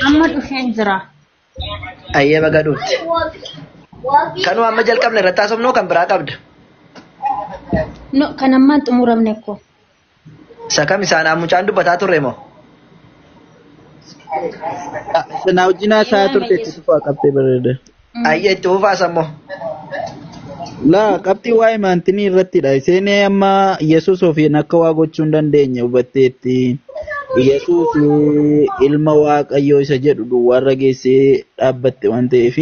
Amma dhufeen jira. Ayyee baga dhufte. Kanuma amma jalqabne irratti haasofnoo kan biraa qabda. No, kan ammaan xumuramne ko. Isa kam isaan mucaan dubbataa turre moo? Sana wajjin haasaa turte itti fufaa qabxee bareeda. Ayyee itti fufaa sammoo. Laa qabxii waa'ee maantinii irrattidha. Isheen amma Yesuus ofiin akka waa gochuu hin dandeenye hubatteetti. Yesuus ilma Waaqayyoo isa jedhu duwwaarra geessee dhaabbatte waan ta'eef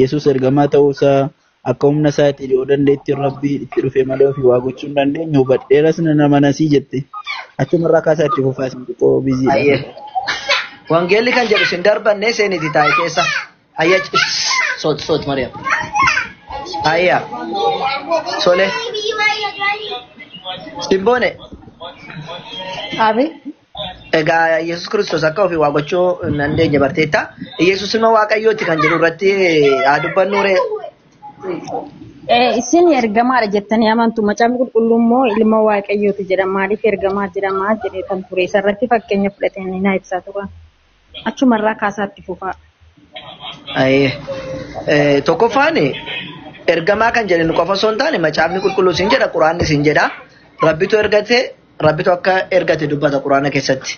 Yesuus ergamaa ta'uusaa akka humna isaatiin yoo dandeettiin Rabbii itti dhufe malee ofii waa gochuu hin dandeenye hubadheeras nama nasii jette. Achumarraa kaasaa itti fufaa isin xiqqoo biziidha. Ayyee. Wangeelli kan jedhu sin darbanne seeniti taa'e keessa. Ayyee soot soot Mariyaam. Ayyaa. Sole. Simboone. Abi. Egaa Yesuus Kiristoos akka ofii waa gochuu hin dandeenye barteetta. Yesuus ilma Waaqayyooti kan jedhu irratti haa dubbannu ree. Isin ergamaadha jettanii amantu. Macaafni qulqulluu immoo ilma Waaqayyooti jedha. Maaliif ergamaa jedhamaa jedhee kan ture. Isarratti fakkeenya fudhatanii naa ibsaa turan. Achumarraa kaasaatti fufaa. Ayyee. Tokkoffaan ergamaa kan jedhu qofa osoo hin taane macaafni qulqulluu siin jedha quraanni siin jedha. Rabbitu ergate Rabbitu akka ergate dubbata quraana keessatti.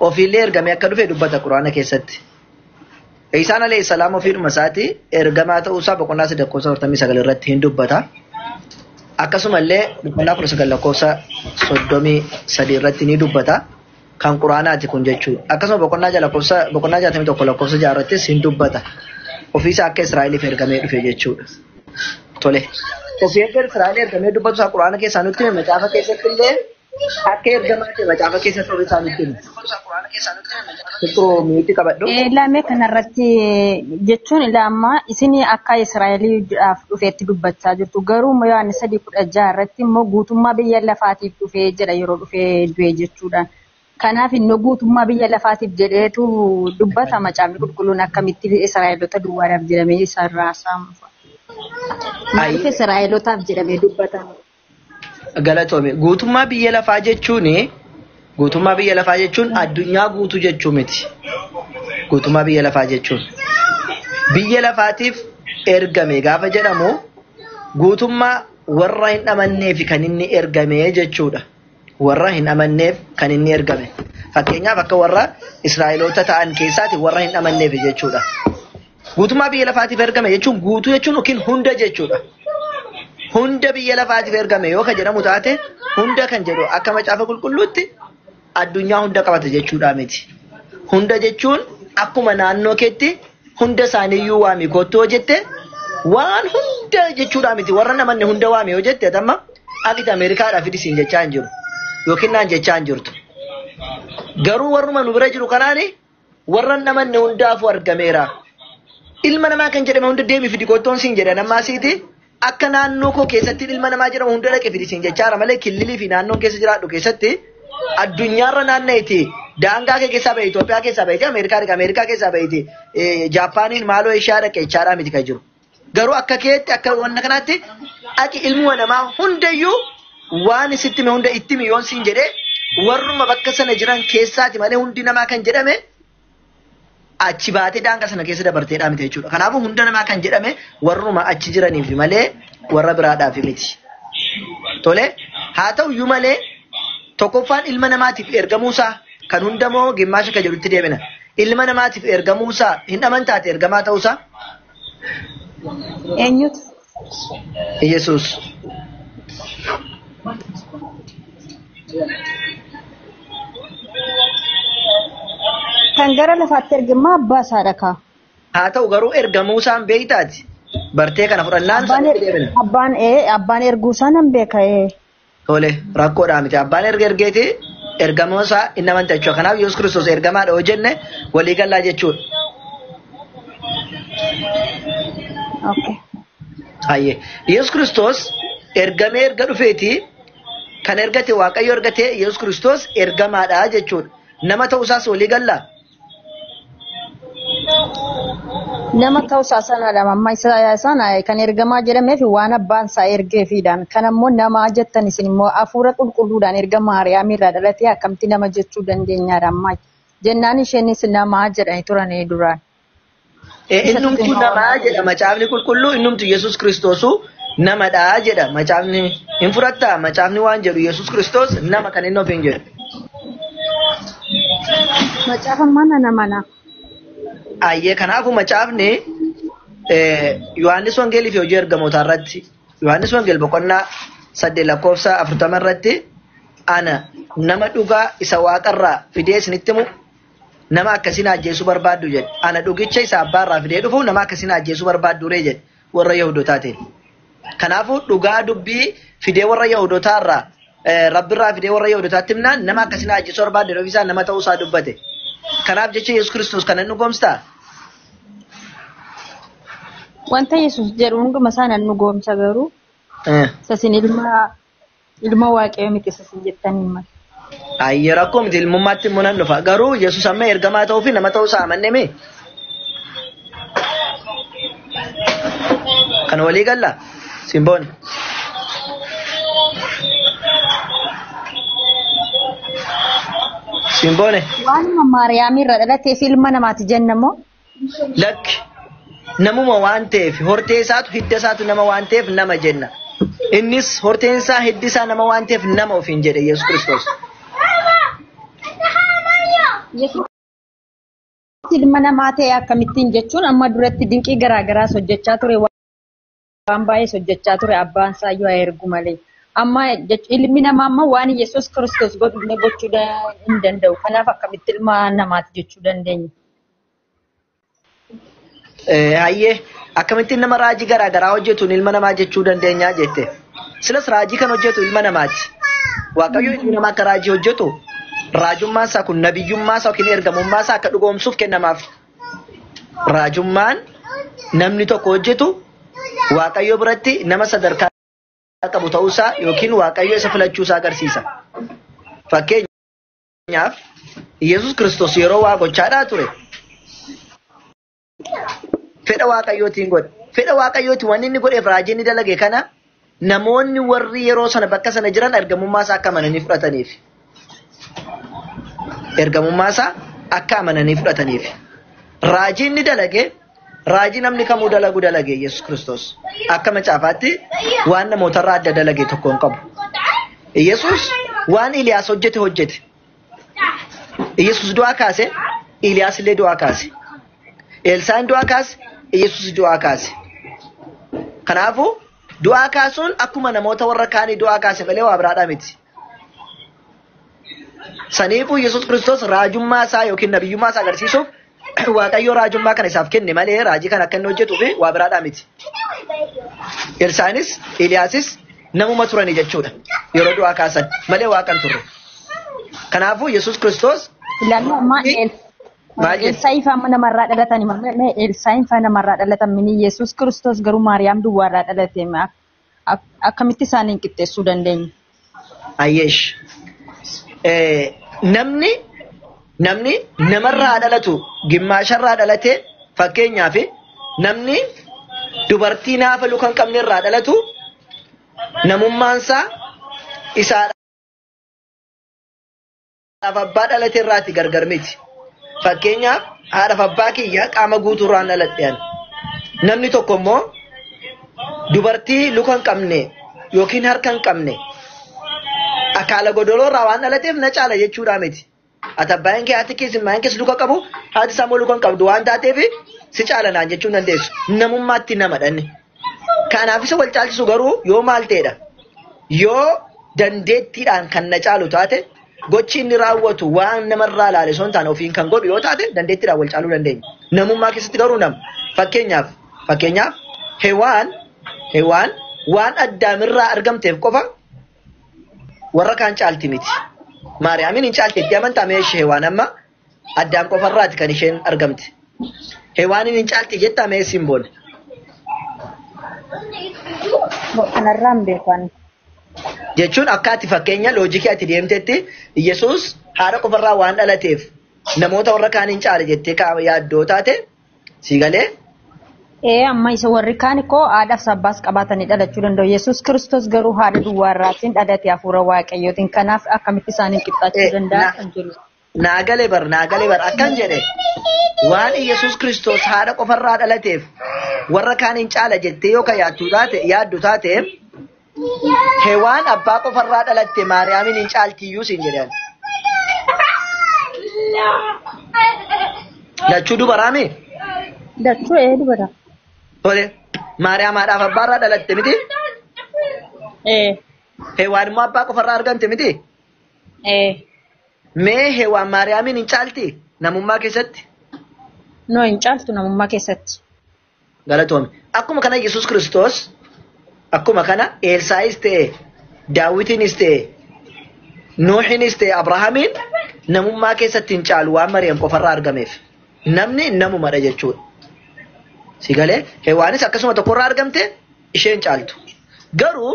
Ofiillee ergamee akka dhufe dubbata quraana keessatti. Isaan alayhi salaam ofiidhuma isaati ergamaa ta'uusaa boqonnaa 3 lakkoofsa 49 irratti hin dubbata. Akkasumallee boqonnaa 19 lakkoofsa 33 irratti ni dubbata. Kan quraanaati kun jechuudha. Akkasuma boqonnaa 6 lakkoofsa boqonnaa 61 lakkoofsa 6 irrattis hin dubbata. Ofiisa akka Israa'eliif ergamee dhufe jechuudha. Tole. Ofii erga Israa'el ergamee dubbatu isaa quraana keessaa nutti hime macaafa keessatti illee akka ergamaa ta'e macaafa keessatti ofii isaa nutti hime. Xiqqoo miitti qabadhu. Lame kanarratti jechuun ila amma isin akka Israa'eliidhaaf dhufeetti dubbachaa jirtu. Garuu immoo Yohaannis 3:16 irratti immoo guutummaa biyya lafaatiif dhufee jedha yeroo dhufee du'e jechuudha. Kanaaf inni guutummaa biyya lafaatiif jedheetu dubbata macaafni qulqulluun akkamitti Israa'eloota duwwaadhaaf jedhamee isarraa saamu. Maaliif Israa'elotaaf jedhamee dubbatama? Galatoome. Guutummaa biyya lafaa jechuun guutummaa biyya lafaa jechuun addunyaa guutuu jechuu miti. Guutummaa biyya lafaa jechuun biyya lafaatiif ergame gaafa jedhamu guutummaa warra hin amanneef kan inni ergame jechuudha. Warra hin amanneef kan inni ergame. Fakkeenyaaf akka warra Israa'eloota ta'an keessaati warra hin amanneef jechuudha. Guutummaa biyya lafaatiif ergame jechuun guutuu jechuun yookiin hunda jechuudha. Hunda biyya lafaatiif ergame yoo kan jedhamu taate hunda kan jedhu akka macaafa qulqulluutti addunyaa hunda qabata jechuudha miti. Hunda jechuun akkuma naannoo keetti hunda isaaniiyyuu waami kottu yoo jette waan hunda jechuudha miti. Warra namanne hunda waami yoo jette amma ati Ameerikaadhaa fidi siin jechaa hin jiru yookiin naan jechaa hin jirtu. Garuu warruma nu bira jiru kanaani warra namanne hundaafuu argameera. Ilma namaa kan jedhame hunda deemi fidi kottoon siin jedhan ammaa siiti akka naannoo koo keessatti ilma namaa jedhamu hunda dhaqe fidi siin jechaara malee killilii fi naannoon keessa jiraadhu keessatti addunyaarra naanna'eeti daangaa kee keessaa ba'e Itoophiyaa keessaa ba'eeti Ameerikaa dhaqe Ameerikaa keessaa ba'eeti Jaappaaniin maaloo Eeshiyaa dhaqe jechaadhaa miti kan jiru. Garuu akka keetti akka wanna kanaatti dhaqi ilmuma namaa hundayyuu waan isitti hime hunda itti himi yoon siin jedhee warruma bakka sana jiran keessaati malee hundi namaa kan jedhame achi baatee daangaa sana keessa dabarteedhaa miti jechuudha. Kanaafuu hunda namaa kan jedhame warruma achi jiraniif malee warra biraadhaaf miti. Tole haa ta'u iyyuu malee tokkoffaan ilma namaatiif ergamuusaa kan hundamoo gimmaasha kan jedhutti deemina. Ilma namaatiif ergamuusaa hin amantaate ergamaa ta'uusaa? Eenyutu? Yesuus. Kan gara lafaatti ergamaa abbaa isaadha kaa. Haa ta'u garuu ergamuusaan beektaati. Bartee kana fudhannaan sanatti deemina. Abbaan abbaan erguusaa nan beeka. Tole rakkoodhaa miti. Abbaan erga ergeeti ergamuusaa hin amanta jechuudha. Kanaaf Yesuus Kiristoos ergamaadha yoo jenne walii gallaa jechuudha. Okay. Ayyee. Yesuus Kiristoos ergamee erga dhufeeti kan ergate Waaqayyo ergate Yesuus Kiristoos ergamaadha jechuudha. Nama ta'uusaas walii gallaa? Nama ta'uusaa sanadha. Amma isa sana kan ergamaa jedhameef waan abbaan isaa ergeefiidhaan. Kan ammoo namaa jettan isin immoo hafuura qulqulluudhaan erga Maariyaam irraa dhalatee akkamitti nama jechuu dandeenyaadha amma. Jennaan isheenis namaa jedhanii turanii duraan. Innumtu namaa jedha macaafni qulqulluu, innumtu Yesuus Kiristoosu namadhaa jedha macaafni. Hin fudhattaa macaafni waan jedhu Yesuus Kiristoos nama kan inni ofiin jedhu. Macaafa mana namana. Ayyee, kanaafuu macaafni Yohaannis Wangeelii fi hojii ergamootaa irratti, Yohaannis Wangeel boqonnaa 8 lakkoofsa 40 irratti, ana nama dhugaa isa waaqarraa fidee isinitti himu nama akkasiin ajjeesuu barbaaddu jedhe. Ana dhugicha isa abbaarraa fidee dhufu nama akkasiin ajjeesuu barbaaddu ree jedhe warra Yahudotaatiin. Kanaafuu dhugaa dubbii fidee warra Yahudotaarraa, Rabbirraa fidee warra Yahudotaatti himnaan nama akkasiin ajjeesuu barbaadde ofiisaa nama ta'uusaa dubbate. Kanaaf jecha Yesuus Kiristoos kana inni dhugoomsitaa? Wanta Yesuus jedhu hunduma isaa nan dhugoomsa garuu sasin ilma waaqayyoo miti sasin jettanii malee. Ayyee, rakkoo miti, ilmummaatti immoo nan dhufa. Garuu Yesuus amma ergamaa ta'uu fi nama ta'uusaa amannee mee? Kan walii gallaa? Simboon. Simboone. Waanuma Maariyaam irra dhalateef ilma namaati jenna moo? Lakki, namuma waan ta'eef, hortee isaatu hidda isaatu nama waan ta'eef nama jenna. Innis horteen isaa hiddi isaa nama waan ta'eef nama ofiin jedhe Yesuus Kiristoos. Yesuus ilma namaa ta'e akkamittiin jechuun, amma duratti dinqii garaagaraas hojjechaa ture, waan baay'ees hojjechaa ture, abbaan isaa iyyuu haa ergu malee. Amma ilmi namaa amma waan Yesuus Kiristoos godhu illee gochuu hin danda'u. Kanaaf akkamitti ilma namaati jechuu dandeenya? Hayyee, akkamittiin nama raajii garaagaraa hojjetuun ilma namaa jechuu dandeenya jette. Silas raajii kan hojjetu ilma namaati. Waaqayyo ilmi namaa akka raajii hojjetu, raajummaan isaa kun nabiyyummaa isaa yookiin ergamummaa isaa akka dhugoomsuuf kennamaaf. Raajummaan namni tokko hojjetu Waaqayyo biratti nama sadarkaa qabu ta'uusaa yookiin Waaqayyo isa filachuusaa agarsiisa. Fakkeenyaaf, Yesuus Kiristoos yeroo waa gochaadhaa ture fedha Waaqayyootiin godhe. Fedha Waaqayyootiin wanni inni godheef, raajii inni dalage kana namoonni warri yeroo sana bakka sana jiran ergamummaa isaa akka amananii fudhataniif. Ergamummaa isaa akka amananii fudhataniif. Raajii inni dalage raajii namni kamuu dalagu dalage Yesuus Kiristoos. Akka macaafaatti waan namootarraa adda dalage tokko hin qabu. Yesuus waan Iliyaas hojjete hojjete. Yesuus du'aa kaase, Iliyaas illee du'aa kaase. Elsaan du'aa kaase, Yesuus du'aa kaase. Kanaafuu du'aa kaasuun akkuma namoota warra kaanii du'aa kaase malee waa biraadhaa miti. Saniifuu Yesuus Kiristoos raajummaa isaa yookiin nabiyyummaa isaa agarsiisuuf Waaqayyo raajummaa kana isaaf kenne malee raajii kana akka inni hojjetuu fi waa biraadhaa miti. Elsaanis Iliyaasis namuma turanii jechuudha. Yeroo du'aa kaasan malee waaqan turre. Kanaafuu Yesuus Kiristoos Ilaallu ammaa Maal jedhe? Elsaa'i fa'aa namarraa dhalatan, Elsaa'i fa'aa namarraa dhalatan mini, Yesuus Kiristoos garuu Maariyaam duwwaarraa dhalate, akkamitti isaaniin qixxeessuu dandeenya? Ayyeesh. Namni namarraa dhalatu gimmaasharraa dhalate, fakkeenyaaf namni dubartii naafa luka hin qabne irraa dhalatu namummaansaa isaadhaaf abbaa dhalate irraati gargar miti. Fakkeenyaaf, haadhaaf abbaa kiyya qaama guutuurraan dhaladhe ani. Namni tokko immoo dubartii luka hin qabne yookiin harka hin qabne akaala godoloorraa waan dhalateef na caala jechuudha miti. Ati abbaan kee, haati kees, ilmaan kees luka qabu, haati isaa immoo luka hin qabdu waan taateef si caala naan jechuu hin dandeessu. Namummaatti nama dhanne. Kanaaf isa wal caalchisu garuu yoo maal ta'edha? Yoo dandeettiidhaan kan na caalu taate, gochi inni raawwatu waan namarraa ilaale osoo hin taane ofiin kan godhu yoo taate, dandeettiidhaan wal caaluu dandeenya. Namummaa keessatti garuu nama. Fakkeenyaaf, Hewaan waan Addaamirraa argamteef qofa warra kaan caalti miti. Maariyaamiin hin caalti itti amantaa mee ishee? Hewaan amma Addaam qofarraati kan isheen argamte. Hewaaniin hin caalti jettaa mee, Simboon? Kanarraa hin beeku ani. Jechuun akka ati fakkeenya loojikii ati deemtetti Yesuus haadha qofarraa waan dhalateef namoota warra kaan hin caale jettee yaaddoo taate si galee. Ee, amma isa warri kaan koo haadhaaf abbaas qabaatanii dhalachuu danda'u. Yesuus Kiristoos garuu haadha duwwaarraatiin dhalate hafuura Waaqayyootiin. Kanaaf akkamitti isaaniin qixxaachuu danda'a kan jedhu. Naa gale bar, naa gale bar akkan jedhe waan Iyyasuus Kiristoos haadha qofarraa dhalateef warra kaan hin caala jettee yoo kan yaaddu taate Hewaan abbaa qofarraa dhalatte Maariyaamin hin caaltiyyuu siin jedhan. Lachuu dubaraami? Lachuu ee dubara. Tole Maariyaam haadhaaf abbaarraa dhalatte miti? Ee. Hewaan immoo abbaa qofarraa argamte miti? Ee. Mee Hewaan Maariyaamin hin caalti namummaa keessatti? No, hin caaltu namummaa keessatti. Galatoome. Akkuma kana Yesuus Kiristoos akkuma kana Eelsaayis ta'e Daawitiinis ta'e Nuuhinis ta'e Abrahaamiin namummaa keessatti hin caalu waan Mariyaam qofarraa argameef. Namni namumadha jechuudha. Si galee Hewaanis akkasuma tokkorraa argamte isheen caaltu. Garuu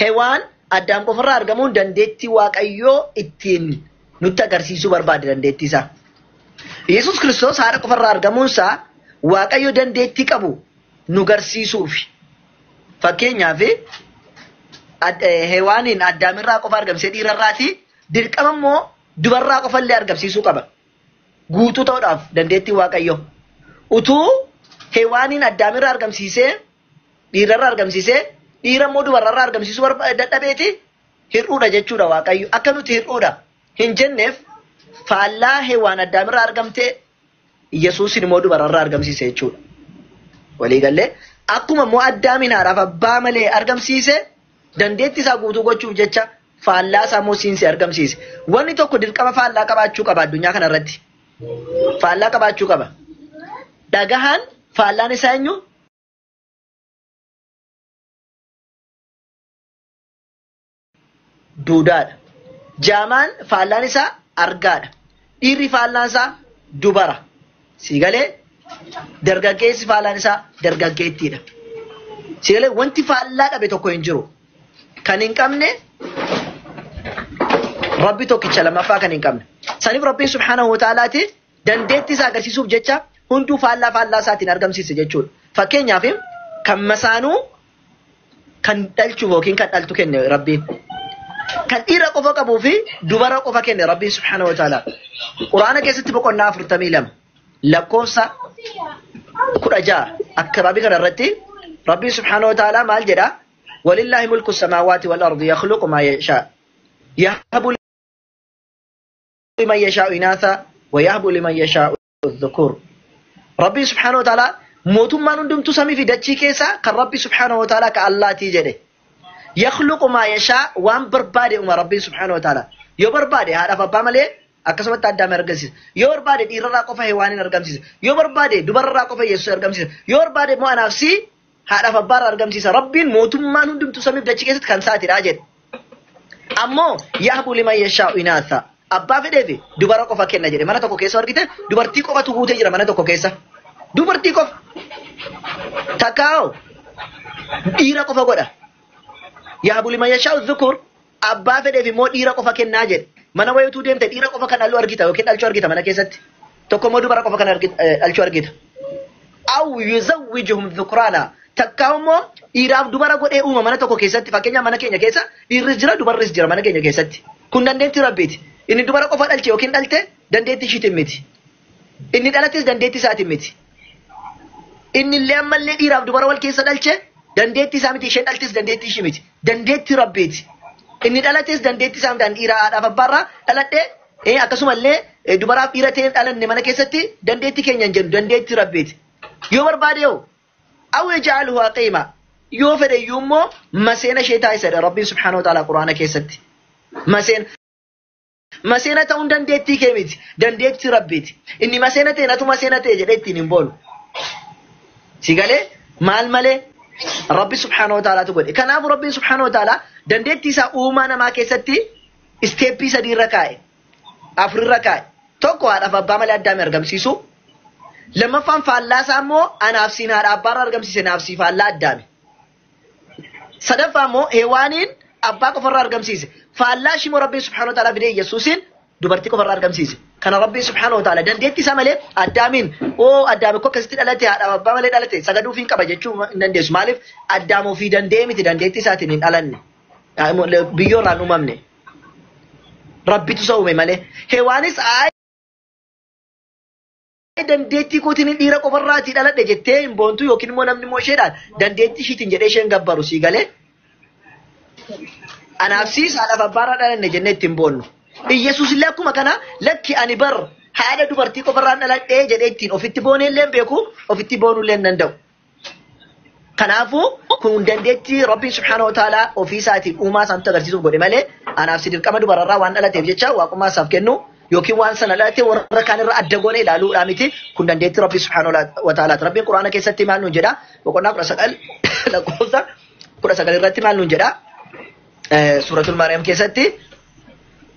Hewaan Addaam qofarraa argamuun dandeettii Waaqayyoo ittiin nutti agarsiisuu barbaade dandeettii isaa. Yesuus Kiristoos haadha qofarraa argamuunsaa Waaqayyo dandeettii qabu nu garsiisuufi. Fakkeenyaaf Hewaaniin Addaamirraa qofa argamsiisee dhiirarraati dirqama immoo dubarraa qofallee argamsiisuu qaba. Guutuu ta'uudhaaf dandeettii Waaqayyoo. Utuu Hewaaniin Addaamirraa argamsiisee dhiirarraa argamsiisee dhiira immoo dubararraa argamsiisuu dadhabeeti hir'uudha jechuudha Waaqayyo. Akka nuti hir'uudha hin jenneef faallaa Hewaan Addaamirraa argamtee Yesuusin immoo dubararraa argamsiise jechuudha. Waliigallee akkuma immoo Addaamiin haadhaaf abbaa malee argamsiise dandeettii isaa guutuu gochuuf jecha faallaa isaa immoo siinse argamsiise. Wanni tokko dirqama faallaa qabaachuu qaba addunyaa kana irratti. Faallaa qabaachuu qaba. Dhagahaan faallaan isaa eenyu? Duudaadha. Jaamaan faallaan isaa argaadha. Dhiirri faallaan isaa dubara. Si galee dargaggeessi faallaan isaa dargaggeettiidha. Si galee wanti faallaa dhabe tokko hin jiru. Kan hin qabne Rabbi tokkicha lammaffaa kan hin qabne. Saniif Rabbiin subhaanahu wa ta'alaati dandeettii isaa agarsiisuuf jecha hunduu faallaa faallaa isaatiin argamsiise jechuudha. Fakkeenyaaf kan masaanuu kan dhalchuuf yookiin kan dhaltu kenne Rabbiin. Kan dhiira qofa qabuu fi dubara qofa kenne Rabbiin subhaanahu wa ta'ala. Quraana keessatti boqonnaa 42 lakkoofsa 16 akkabaabii kana irratti Rabbiin subhaanahu wa ta'ala maal jedha? Walillaahi mulku samaawaati wal ardi yakhluqu maa yashaa. Yahbu liman yashaa'u inaatha wa yahbu liman yashaa'u dhukur. Rabbiin subhaanahu wa ta'ala mootummaan hundumtuu samii fi dachii keessaa kan Rabbi subhaanahu wa ta'ala ka Allaatii jedhe. Yakhluqu maa yashaa waan barbaade uuma Rabbiin subhaanahu wa ta'ala. Yoo barbaade haadhaaf abbaa malee akkasumatti Addaam argamsiisa. Yoo barbaade dhiirarraa qofa Hewaaniin argamsiisa. Yoo barbaade dubararraa qofa Yesuus argamsiisa. Yoo barbaade immoo anaaf si haadhaaf abbaarraa argamsiisa. Rabbiin mootummaan hundumtuu samii fi dachii keessatti kan isaatidha jedhe. Ammoo yahbu liman yashaa'u inaatha. Abbaa fedheefi dubara qofa kenna jedhe. Mana tokko keessa argite dubartii qofatu guutee jira mana tokko keessa. Dubartii qofa. Takkaa'oo dhiira qofa godha. Yahbu liman yashaa'u dhukur. Abbaa fedheef immoo dhiira qofa kennaa jedhe. Mana wayituu deemte dhiira qofa kan dhaluu argita yookiin dhalchuu argita mana keessatti. Tokko immoo dubara qofa kan dhalchuu argita. Aw yuzawwijuhum dhukraana. Takkaa immoo dhiiraaf dubara godhee uuma mana tokko keessatti. Fakkeenyaaf mana keenya keessa dhiirris jira dubarris jira mana keenya keessatti. Kun dandeettii Rabbiiti. Inni dubara qofa dhalche yookiin dhalte dandeettii ishiitiin miti. Inni dhalates dandeettii isaatiin miti. Inni illee ammallee dhiiraaf dubara wal keessa dhalche dandeettii isaa miti isheen dhaltes dandeettii ishii miti. Dandeettii Rabbiiti. Inni dhalates dandeettii isaa miti dhiiraa haadhaaf abbaarraa dhaladhee akkasumallee dubaraaf dhiira ta'een dhalanne mana keessatti dandeettii keenya hin jennu dandeettii Rabbiiti. Yoo barbaade yoo aw yaj'aluhu aqiima yoo fedhe iyyuu immoo maseena ishee taasisadha Rabbiin subhaanahu wa ta'ala Quraana keessatti. Maseena ta'uun dandeettii kee miti dandeettii Rabbiiti. Inni maseena ta'e natu maseena ta'e jedhee ittiin hin boonu. Si galee maal malee Rabbi subhaanahu wa ta'alaatu godhe. Kanaafuu Rabbiin subhaanahu wa ta'ala dandeettii isaa uumaa namaa keessatti isteeppii sadii irra kaa'e. Afur irra kaa'e. Tokko haadhaaf abbaa malee Addaami argamsiisu. Lammaffaan faallaa isaa immoo anaaf siin haadha abbaarraa argamsiise naaf sii faallaa Addaami. Sadaffaa immoo Hewaaniin abbaa qofarraa argamsiise. Faallaa ishii immoo Rabbiin subhaanahu wa ta'ala fidee Yesuusiin dubartii qofarraa argamsiise. Kana Rabbiin subhaanahu wa ta'ala dandeettii isaa malee Addaamiin oo Addaami koo akkasitti dhalate haadha abbaa malee dhalate sagaduuf hin qaba jechuu hin dandeessu. Maaliif Addaam ofii danda'ee miti dandeettii isaatiin hin dhalanne. Biyyoo irraa hin uumamne. Rabbitu isa uume malee. Hewaanis dandeettii kootiin dhiira qofarraatii dhaladhe jettee hin boontu yookiin immoo namni immoo isheedhaan dandeettii ishiitiin jedhee isheen gabbaru sii galee. Anaaf siis haadhaaf abbaarraa dhalanne jennee ittiin boonnu. Iyyasuus illee akkuma kana lakki ani bar haadha dubartii qofarraan dhaladhee jedhee ittiin ofitti boonee illee hin beeku ofitti boonuu illee hin danda'u. Kanaafuu kun dandeettii Rabbiin subhaanahu wa ta'aalaa ofii isaatiin uumaa isaanitti agarsiisuuf godhe malee anaaf si dirqama dubararraa waan dhalateef jecha waaqummaa isaaf kennu yookiin waan sana dhalate warra kaanirra adda goone ilaaluudhaa miti kun dandeettii Rabbii subhaanahu wa ta'aalaati. Rabbiin Quraana keessatti maal nuun jedha? Boqonnaa 19 lakkoofsa 19 irratti maal nuun jedha? Suuratul Maariyaam keessatti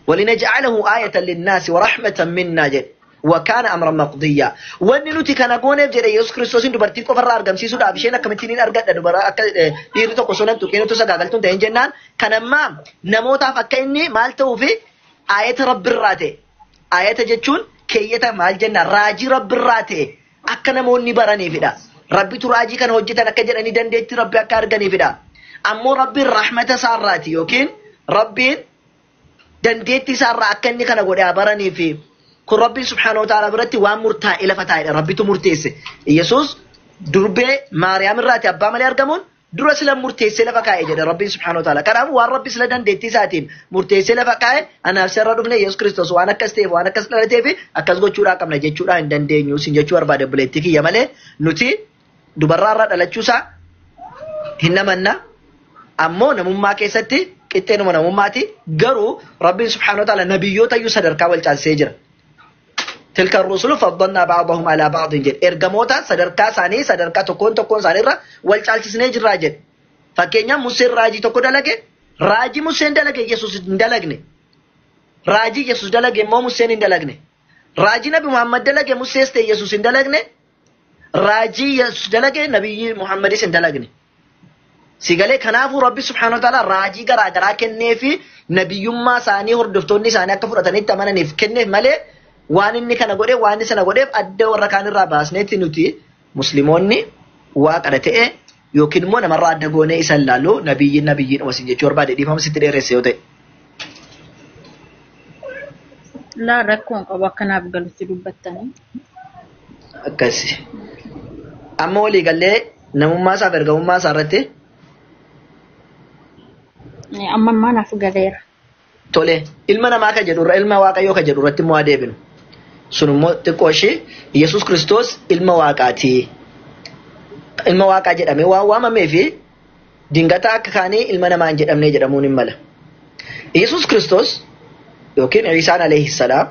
walinaj'alahu aayatan linnaasi wa rahmatan minnaa jedhe. وكان امرا مقضيا واني نتي كان غونيف جده يسوع كريستوس دبرتي قفر ارغمسيسودhaaf isheen akkamittiin hin argadha dubara akka dhiirri tokko sonan tuqeenutu sagaagaltuun ta'een jennaan kanammaa namootaaf akka inni maal ta'uufi ayata rabbirraa ta'e ayata jechuun keeyyata maal jenna raajii rabbirraa ta'e akka namoonni baraniifidha rabbitu raajii kana hojjetan akka jedhanii dandeettii rabbi akka arganiifidha ammoo rabbiin rahmata isaarraati yookiin rabbiin dandeettii isaarraa akka inni kana godhe baraniifi kun rabbiin subhaanahu wa ta'ala biratti waan murtaa'e lafa taa'edha. Rabbitu murteesse. Yesuus durbee Maariyaam irraati abbaa malee argamuun dura sila murteessee lafa kaa'e jedha rabbiin subhaanahu wa ta'ala. Kanaafuu waan rabbi sila dandeettii isaatiin murteessee lafa kaa'e anaaf sirra dhufne Yesuus Kiristoos waan akkas ta'eef waan akkas dhalateef akkas gochuudhaa qabna jechuudhaa hin dandeenyu sin jechuu barbaade buleetti kiyya malee nuti dubarraarraa dhalachuusaa hin amanna ammoo namummaa keessatti qixxeenuma namummaati garuu rabbiin subhaanahu wa ta'ala nabiyyoota iyyuu sadarkaa wal caalsee jira. تلك الرسل فضلنا بعضهم على بعض جد ارغموتا صدركا ساني صدركا تكون تكون ساني را والچالچسنه جرا جد فكينيا موسى راجي تكو دلگه راجي موسى دلگه يسوع دلگنه راجي يسوع دلگه مو موسى دلگنه راجي نبي محمد دلگه موسى است يسوع دلگنه راجي يسوع دلگه نبي محمد سن دلگنه سیگله kanaafuu rabbi subhaanahu wa ta'ala raajii garaa garaa kenneefi nabiyyummaa isaanii hordoftoonni isaanii akka fudhatanitti amananiif kenneef malee waan inni kana godhe waan inni sana godheef adda warra kaanirraa baasneetti nuti musliimoonni waaqadha ta'e yookiin immoo namarraa adda goonee isa ilaallu nabiyyiin nabiyyiin wasiin jechuu barbaade dhiifama sitti dheeresse yoo ta'e. Laa rakkoon qabu akkanaaf galutti dubbattanii. Akkasi. Amma walii gallee namummaa isaaf ergamummaa isaa irratti. Amma ammaa naaf galeera. Tole ilma namaa kan jedhurra ilma waaqayyoo kan jedhu irratti immoo adeeminu. Sun immoo xiqqoo ishee Yesuus Kiristoos ilma waaqaati. Ilma waaqaa jedhamee waan waamamee fi dingata akka kaanii ilma namaa hin jedhamnee jedhamuun hin mala. Yesuus Kiristoos yookiin Iisaan alayhi salaam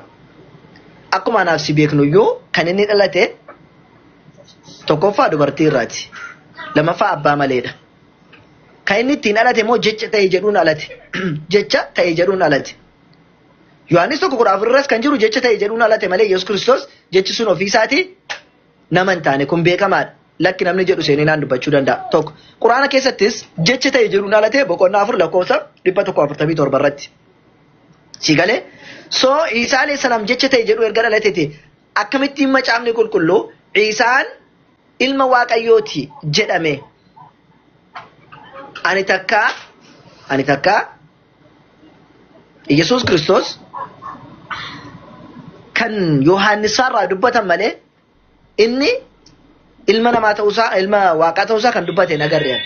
akkuma anaaf si beeknu iyyuu kan inni dhalate tokkoffaa dubartii irraati. Lammaffaa abbaa maleedha. Kan inni ittiin dhalate immoo jecha ta'e jedhuun dhalate. Jecha ta'e jedhuun dhalate. Yohaannis 1:14 irras kan jiru jecha ta'e jedhuun dhalate malee Yesuus Kiristoos jechi sun ofii isaatii nama hin taane kun beekamaadha. Lakki namni jedhu seeninaan dubbachuu danda'a. Tokko Quraana keessattis jecha ta'e jedhuun dhalate boqonnaa 4 lakkoofsa 147 irratti. Si galee soo Iisaa alayhi salaam jecha ta'e jedhu erga dhalateeti akkamittiin macaafni qulqulluu Iisaan ilma waaqayyooti jedhame. Ani takkaa Yesuus Kiristoos kan Yohaannisaarraa dubbatan malee inni ilma namaa ta'uusaa ilma waaqaa ta'uusaa kan dubbate hin agarre.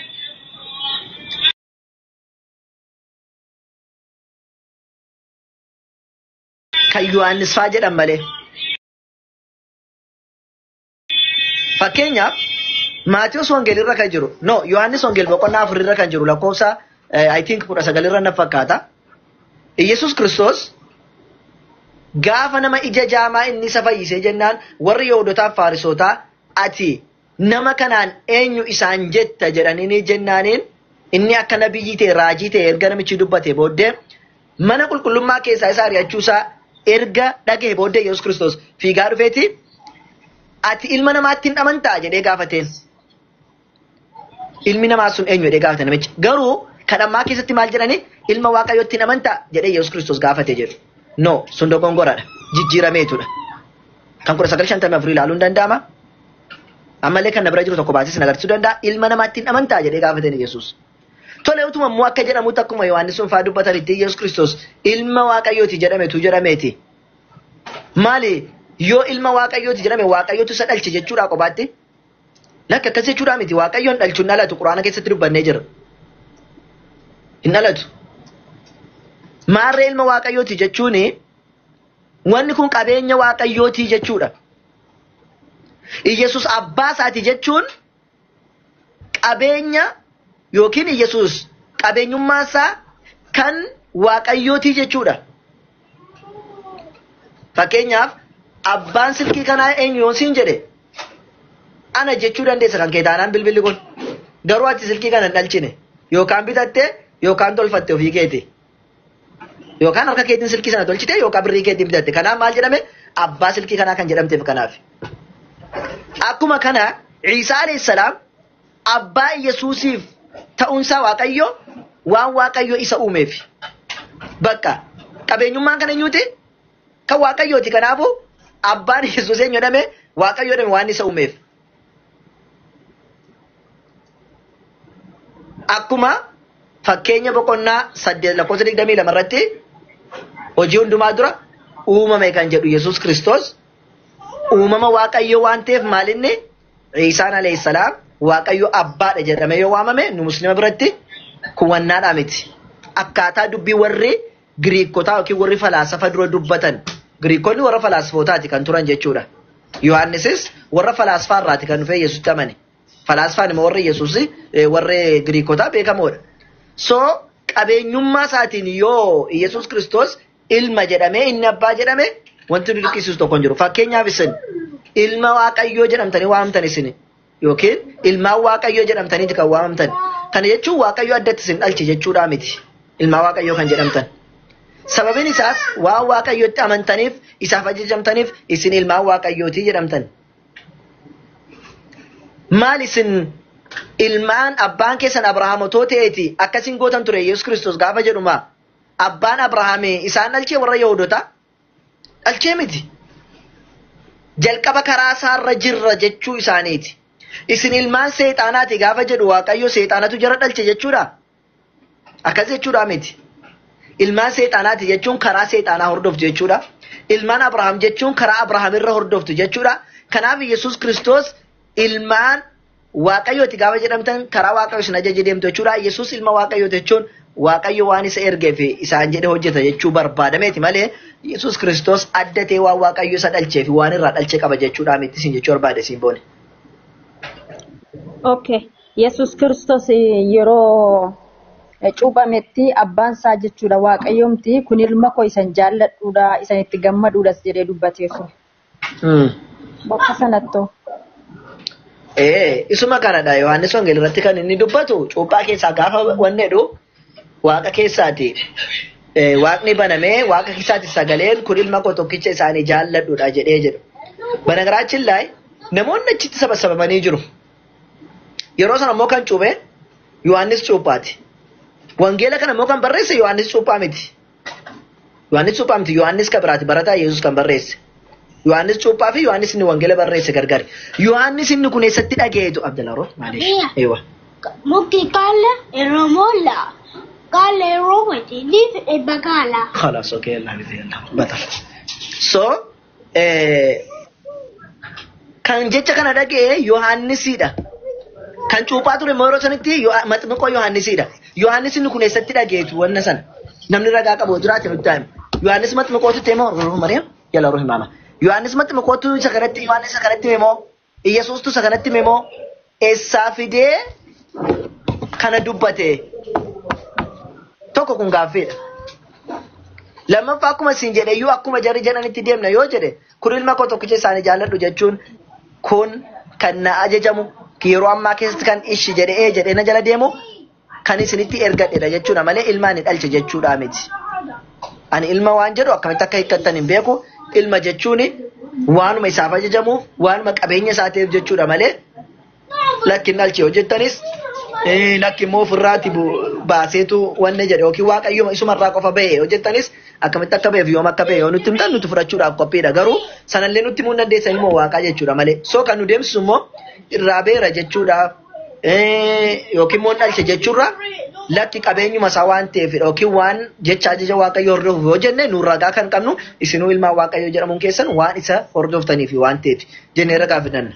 Kan Yohaannisfaa jedhan malee. Fakkeenyaaf Maatiyus Wangeelii irra kan jiru no Yohaannis Wangeel boqonnaa 4 irra kan jiru lakkoofsa I think 19 irra na fakkaata. Yesuus Kiristoos gaafa nama ija jaamaa inni isa fayyisee jennaan warri Yihuudootaaf Faarisootaa ati nama kanaan eenyu isaan jetta jedhanii jennaaniin inni akka nabiyyi ta'e raajii ta'e erga namichi dubbate booddee mana qulqullummaa keessaa isa ari'achuusaa erga dhagahe booddee Yesuus Kiristoos fiigaa dhufeeti ati ilma namaatti hin amantaa jedhee gaafateen. Ilmi namaa sun eenyu jedhee gaafate namichi. Garuu kadhammaa keessatti maal jedhani ilma waaqayyootti hin amantaa jedhee Yesuus Kiristoos gaafate jedhu. No sun dogongoradha. Jijjiirameetudha. Kan 1954 ilaaluun danda'ama. Ammallee kan na bira jiru tokko baasee sin agarsiisuu danda'a. Ilma namaatti hin amantaa jedhee gaafateen Yesuus. Tole utuma immoo akka jedhamutti akkuma Yohaannis sun fa'aa dubbatanitti Yesuus Kiristoos ilma Waaqayyooti jedhametu jedhameeti. Maali yoo ilma Waaqayyooti jedhame Waaqayyootu isa dhalche jechuudha qobaatti? Lakki akkas jechuudha miti. Waaqayyoon dhalchu hin dhalatu Quraana keessatti dubbannee jira. Hin dhalatu. Maarree ilma Waaqayyooti jechuun wanni kun qabeenya Waaqayyooti jechuudha. Iyyasuus abbaa isaati jechuun qabeenya yookiin Iyyasuus qabeenyummaa isaa kan Waaqayyooti jechuudha. Fakkeenyaaf abbaan silkii kanaa eenyu yoo siin jedhe ana jechuu dandeessa kan kee taanaan bilbilli kun. Garuu ati silkii kana hin dhalchine yookaan bitatte yookaan tolfatte ofii keeti. Yookaan harka keetiin silkii sana tolchite yookaan birrii keetiin bitatte. Kanaaf maal jedhame abbaa silkii kanaa kan jedhamteef kanaaf. Akkuma kana Ciisaa alayhi salaam abbaa Yesuusiif ta'uunsaa Waaqayyo waan Waaqayyo isa uumeef. Bakka qabeenyummaan kan eenyuuti? Kan Waaqayyooti. Kanaafuu abbaan Yesuus eenyu jedhame? Waaqayyo jedhame waan isa uumeef. Akkuma fakkeenya boqonnaa 8 lakkoofsa 22 irratti hojii hundumaa dura uumame kan jedhu Yesuus Kiristoos uumama Waaqayyo waan ta'eef maalinni Ciisaan alayhi salaam Waaqayyo abbaadha jedhamee yoo waamame nu muslima biratti kun wannaadhaa miti. Akkaataa dubbii warri Giriikotaa yookiin warri falaasafa dura dubbatan Giriikonni warra falaasfootaati kan turan jechuudha. Yohaannisis warra falaasfaa irraati kan dhufee Yesuusitti amane. Falaasfaan immoo warra Yesuus warra Giriikotaa beekamoodha. So qabeenyummaa isaatiin yoo Yesuus Kiristoos ilma jedhamee inni abbaa jedhame wanti nu dirqisiisu tokko hin jiru. Fakkeenyaaf isin ilma Waaqayyoo jedhamtanii waamamtan isin yookiin ilmaan Waaqayyoo jedhamtaniiti kan waamamtan. Kana jechuun Waaqayyoo addatti isin dhalche jechuudhaa miti. Ilmaan Waaqayyoo kan jedhamtan. Sababiin isaas waan Waaqayyootti amantaniif isaaf ajajamtaniif isin ilmaan Waaqayyooti jedhamtan. Maal isin ilmaan abbaan keessan Abrahaam otoo ta'eeti akkasiin gootan ture Yesuus Kiristoos gaafa jedhuma abbaan Abrahaam isaan dhalchee warra Yahudotaa dhalchee miti. Jalqaba karaa isaarra jirra jechuu isaaniiti. Isin ilmaan seexaanaati gaafa jedhu Waaqayyo seexaanatu jara dhalche jechuudha. Akkas jechuudha miti. Ilmaan seexaanaati jechuun karaa seexaanaa hordoftu jechuudha. Ilmaan Abrahaam jechuun karaa Abrahaam irra hordoftu jechuudha. Kanaaf Yesuus Kiristoos ilmaan Waaqayyooti gaafa jedhamtan karaa Waaqayyo isin ajaje deemtu jechuudha. Yesuus ilma Waaqayyooti jechuun Waaqayyo waan isa ergee fi isaan jedhe hojjeta jechuu barbaadameeti malee Yesuus Kiristoos adda ta'e waan Waaqayyo isa dhalchee fi waan irraa dhalchee qaba jechuudha miti isin jechuu barbaade isin boone. Okay. Yesuus Kiristoos yeroo cuuphametti abbaan isaa jechuudha Waaqayyoomti kun ilma koo isan jaalladhuudha isan itti gammaduudhas jedhee dubbatee ture. Bakka sanattoo. Isuma kanadha Yohaannis Wangeelii irratti kan inni dubbatu cuuphaa keessaa gaafa wanni jedhu Waaqa keessaati. Waaqni banamee Waaqa keessaati sagaleen kun ilma koo tokkicha isaanii jaalladhuudha jedhee jedhu. Banagaraachin laay namoonni achitti sabasabamanii jiru. Yeroo sana immoo kan cuuphe Yohaannis cuuphaati. Wangeela kana immoo kan barreesse Yohaannis cuuphaa miti. Yohaannis cuuphaa miti Yohaannis kan biraati barataa Yesuus kan barreesse. Yohaannis cuuphaa fi Yohaannis inni wangeela barreesse gargari. Yohaannis inni kun eessatti dhaga'eetu Abdalaaroo maaliif? Eewa. Mukti kaala yeroo moola. Kaala yeroo miti ni fedhe bakaala. خلاص اوكي يلا حبيبي يلا بطل. So kan jecha kana dhaga'e Yohaannisiidha. Kan cuuphaa ture immoo yeroo sanitti maxmiqoo Yohaannisiidha. Yohaannis inni kun eessatti dhaga'eetu wanna sana. Namni ragaa qabu jiraate nutti hime. Yohaannis maxmiqootu itti himoo ruuhu Mariyaam yala ruuhi maama. Yohaannis maxmiqootu isa kanatti Yohaannis isa kanatti himoo Iyyasuustu isa kanatti himoo eessaa fidee kana dubbate tokko kun gaaffiidha. Lammaffaa akkuma isin jedhe iyyuu akkuma jarri jedhanitti deemna yoo jedhe kun ilma koo tokkicha isaanii jaalladhu jechuun kun kan na ajajamu yeroo ammaa keessatti kan ishi jedhee jedhee na jala deemu kan isinitti ergadhedha jechuudha malee ilma ani dhalche jechuudha miti. Ani ilma waan jedhu akkamitti akka hiikkattan hin beeku ilma jechuun waanuma isaaf ajajamuuf waanuma qabeenya isaa ta'eef jechuudha malee lakki hin dhalche yoo jettanis lakki immoo ofirraati baaseetu wanne jedhe yookiin waaqayyo isumarraa qofa bahe yoo jettanis akkamitti akka baheef yoom akka bahe yoo nutti himtan nuti fudhachuudhaaf qophiidha garuu sanallee nutti himuu hin dandeessan immoo waaqaa jechuudha malee so kan nu deemsisu immoo irraa beera jechuudha yookiin immoo dhalche jechuurra Lakki qabeenyuma isaa waan ta'eef yookiin waan jecha ajaja Waaqayyoo hordofuuf yoo jenne nu ragaa kan qabnu isinuu ilmaan Waaqayyoo jedhamuun keessan waan isa hordoftaniif waan ta'eef jennee ragaa fidanna.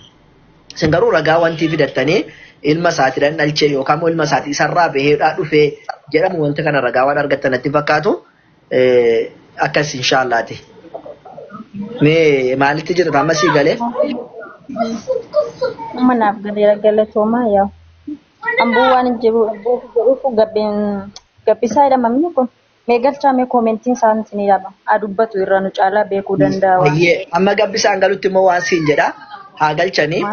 Isin garuu ragaa wanti fidattanii ilma isaatiidhaan dhalchee yookaan immoo ilma isaatii isarraa baheedhaa dhufee jedhamu wanta kana ragaa waan argattan natti fakkaatu akkas inshaallaati. Mee maalitti jirta amma sii galee? Amma naaf galeera galatoomaa yaa. Amboo waan hin jiru jedhuuf gabbeen gabbisaa jedhama namni kun. Mee galchaa mee koomentiin isaan isin jedhama. Haa dubbatu irraa nu caalaa beekuu danda'a waan. Amma gabbisaan galutti immoo waan siin jedha haa galchanii.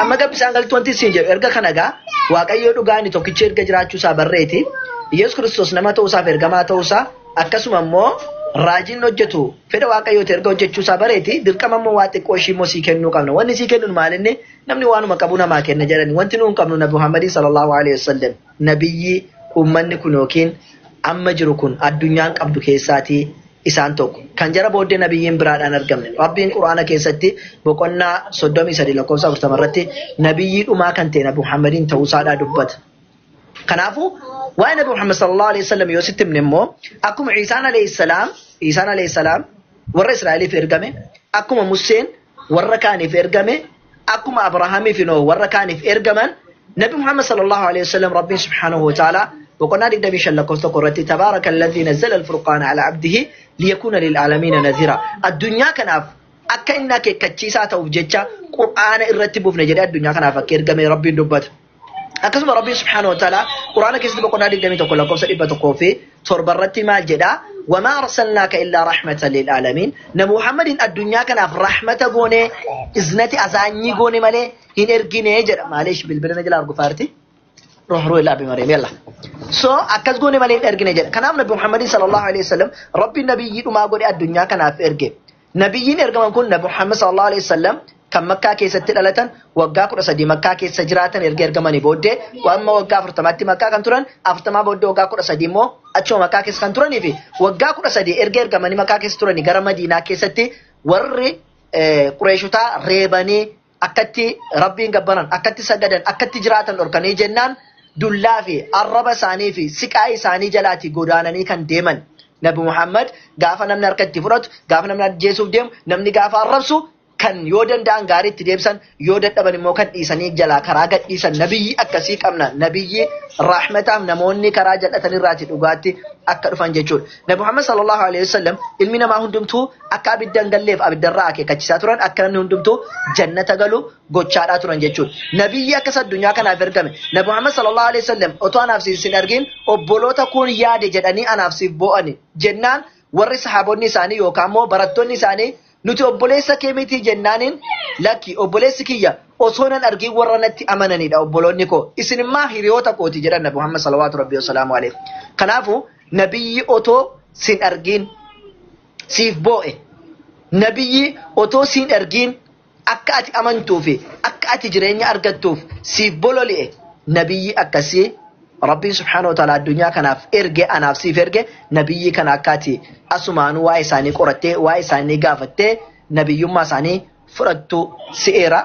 Amma gabbisaan galutti wanti siin jedhu erga kana gaa Waaqayyoo dhugaa inni tokkichi erga jiraachuu isaa barreeti. Yesuus Kiristoos nama ta'uusaaf ergamaa ta'uusaa akkasuma immoo raajiin hojjetu fedha Waaqayyooti erga hojjechuu isaa bareeti dirqama immoo waa xiqqoo ishii immoo sii kennuu qabna. Wanni sii kennuun maalinni namni waanuma qabu namaa kenna jedhani. Wanti nuun qabnu Nabi Muhammadin sallallahu alaihi wasallam nabiyyi uummanni kun yookiin amma jiru kun addunyaan qabdu keessaatii isaan tokko. Kan jara booddee nabiyyiin biraadhaan argamne. Rabbiin Quraana keessatti boqonnaa 33 lakkoofsa 40 irratti nabiyyii dhumaa kan ta'e Nabi Muhammadiin ta'uusaadhaa dubbata. Kanaafuu waa'ee Nabi Muhammad sallallahu alaihi wasallam yoo sitti himne immoo akkuma Iisaan alayhi salaam Iisaan alayhi salaam warra Israa'eliif ergame akkuma Museen warra kaaniif ergame akkuma Abrahaamiif Nooh warra kaaniif ergaman Nabi Muhammad sallallahu alaihi wasallam Rabbiin subhaanahu wa ta'ala boqonnaa 25 lakkoofsa tokko irratti tabaaraka alladhii nazzala al-furqaana ala abdihi liyakuuna lil'aalamiina nadhira addunyaa kanaaf akka inni akeekkachiisaa ta'uuf jecha Qur'aana irratti buufne jedhee addunyaa kanaaf akka ergame Rabbiin dubbata. Akkasuma Rabbiin subhaanahu wa ta'ala Qur'aana keessatti boqonnaa 21 lakkoofsa 107 irratti maal jedhaa? Wamaa arsalnaaka illaa rahmatan lil'aalamiin. Nabi Muhammadin addunyaa kanaaf rahmata goonee iznati azaanyii goone malee hin ergine jedha. Maalish bilbila na jala argufaarti? Ruh ruh ilaa bimareem yalla. So akkas goone malee hin ergine jedha. Kanaaf Nabi Muhammadin sallallahu alaihi wasallam Rabbiin nabiyyii dhumaa godhe addunyaa kanaaf erge. Nabiyyiin ergaman kun Nabi Muhammad sallallahu alaihi wasallam kan Makkaa keessatti dhalatan waggaa 13 Makkaa keessa jiraatan erga ergamanii booddee amma waggaa 40tti Makkaa kan turan 40 booddee waggaa 13 immoo achuma Makkaa keessa kan turanii fi waggaa 13 erga ergamanii Makkaa keessa turanii gara Madiinaa keessatti warri Qureeshotaa reebanii akkatti Rabbiin gabbaran akkatti sagadan akkatti jiraatan dhorkanii jennaan dullaa fi arraba isaanii fi siqaa isaanii jalaatii godaananii kan deeman. Nabi Muhammad gaafa namni harka itti fudhatu gaafa namni ajjeesuuf deemu namni gaafa arrabsu kan yoo danda'an gaarii itti deebisan yoo dadhaban immoo kan dhiisanii jalaa karaa gadhiisan nabiyyi akkasii qabna nabiyyi rahmataaf namoonni karaa jal'atan irraati dhugaatti akka dhufan jechuudha. Nabi Muhammad sallallahu alaihi wasallam ilmi namaa hundumtuu akka abidda hin galleef abiddarraa akeekkachiisaa turan akka namni hundumtuu jannata galu gochaadhaa turan jechuudha. Nabiyyi akkas addunyaa kanaaf ergame Nabi Muhammad sallallahu alaihi wasallam otoo anaaf siif hin argin obboloota kun yaade jedhanii anaaf siif boo'ani jennaan warri sahaabonni isaanii yookaan immoo barattoonni isaanii nuti obboleessa kee miti jennaaniin lakki obboleessi kiyya osoo nan argin warra natti amananidha obboloonni koo isin immoo hiriyoota kooti jedhan Nabi Muhammad sallallahu alaihi wasallam. Kanaafuu nabiyyi otoo sin argin siif boo'e nabiyyi otoo sin argin akka ati amantuu fi akka ati jireenya argattuuf siif bololi'e nabiyyi akkasii Rabbiin subhaanahu wa ta'ala addunyaa kanaaf erge anaaf siif erge nabiyyi kana akka ati asumaanuu waa'ee isaanii qorattee waa'ee isaanii gaafattee nabiyyummaa isaanii fudhattu si'eera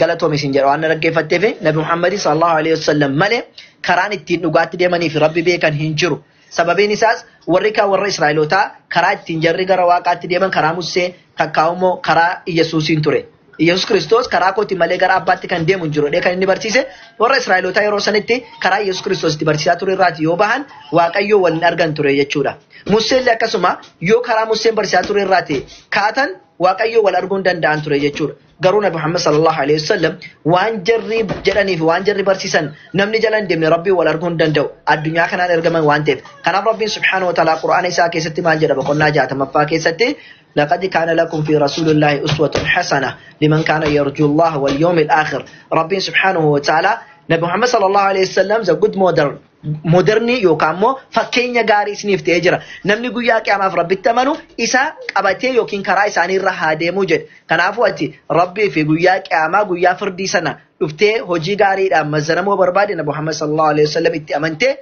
galatoomi isin jedha waan dhaggeeffatteef Nabi Muhammad sallallahu alaihi wasallam malee karaan ittiin dhugaatti deemanii fi Rabbi beekan hin jiru. Sababiin isaas warri kaan warra Israa'elootaa karaa ittiin jarri gara Waaqaatti deeman karaa Musee takkaa'ummoo karaa Iyyasuusiin ture. Iyyasuus Kiristoos karaa kooti malee gara abbaatti kan deemu hin jiru kan inni barsiise warra Israa'elootaa yeroo sanitti karaa Iyyasuus Kiristoos itti barsiisaa ture irraati yoo bahan Waaqayyoo waliin argan ture jechuudha. Museen akkasuma yoo karaa Museen barsiisaa ture irraati kaatan Waaqayyoo wal arguu hin danda'an ture jechuudha. Garuu Nabi Muhammad sallallahu alaihi wasallam waan jarri jedhanii fi waan jarri barsiisan namni jala hin deemne Rabbiin wal arguu hin danda'u. Addunyaa kanaan ergaman waan ta'eef. Kanaaf Rabbiin subhaanahu wa ta'ala Qur'aana isaa keessatti maal jedha boqonnaa 60ffaa keessatti لقد كان لكم في رسول الله أسوة حسنة لمن كان يرجو الله واليوم الآخر. ربي سبحانه وتعالى نبي محمد صلى الله عليه وسلم the good model moderni yookaan immoo fakkeenya gaarii isiniif ta'ee jira. Namni guyyaa qiyaamaaf Rabbitti amanu isa qabatee yookiin karaa isaanii irra haa deemuu jedhe. Kanaafuu ati Rabbii fi guyyaa qiyaamaa guyyaa firdii sana dhuftee hojii gaariidhaan mazzanamuu barbaade Nabi Muhammad sallallahu alaihi wasallam itti amantee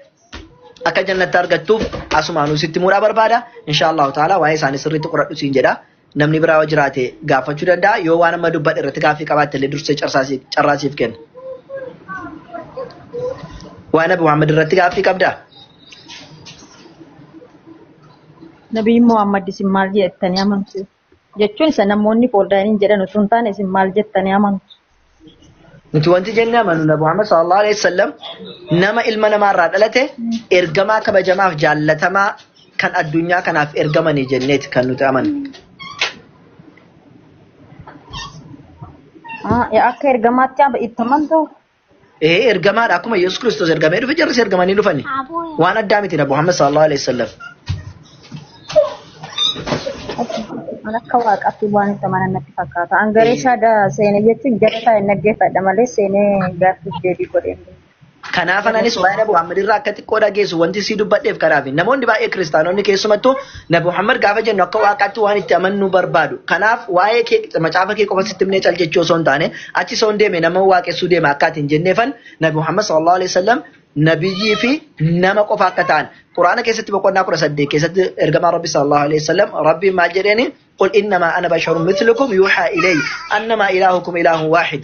akka jannatti argattuuf asumaanuu sitti muudhaa barbaada. Inshaallahu ta'ala waa'ee isaanii sirriitti qoradhu siin jedha. Namni biraa yoo jiraate gaafachuu danda'a. Yoo waan amma dubbadhe irratti gaaffii qabaatte illee dursee carraasiif kenna. Waa'ee Nabi Muhammad irratti gaaffii qabdaa? Nabii Muhammad isin maal jettanii amantu? Jechuun isa namoonni fooldaaniin jedhan osoo hin taane isin maal jettanii amantu? Nuti wanti jennee amanu Nabi Muhammad sallallahu alaihi wasallam nama ilma namaarraa dhalate ergamaa kabajamaaf jaallatamaa kan addunyaa kanaaf ergamanii jenneeti kan nuti amanu. Akka ergamaatti itti amantu? Ee ergamaadha akkuma Yesuus Kiristoos ergamee dhufe jarris ergamanii dhufani. Waan addaa miti Nabi Muhammad sallallahu alaihi wasallam. An akka waaqaatti waan itti amanan natti fakkaata. An garee shaadaa seenee jechuun jala taa'ee dhaggeeffadha malee seenee gaaffiif deebii godhee hin beeku. Kanaaf anis waa'ee Nabi Muhammad irraa akka xiqqoo dhageessu wanti sii dubbadheef kanaaf namoonni baay'ee kiristaanonni keessumattuu Nabi Muhammad gaafa jennu akka waaqaatti waan itti amannu barbaadu. Kanaaf waa'ee kee macaafa kee qofa sitti himnee cal jechuu osoo hin taane achi osoo hin deeme nama waaqessuu deema akka ati hin jenneefan Nabi Muhammad sallallahu alaihi wasallam nabiyyii fi nama qofa akka ta'an Quraana keessatti boqonnaa 18 keessatti ergamaa Rabbi sallallahu alaihi wasallam Rabbiin maal jedheeni qul innamaa ana basharun mithlukum yuuhaa ilayya annamaa ilaahukum ilaahun waahid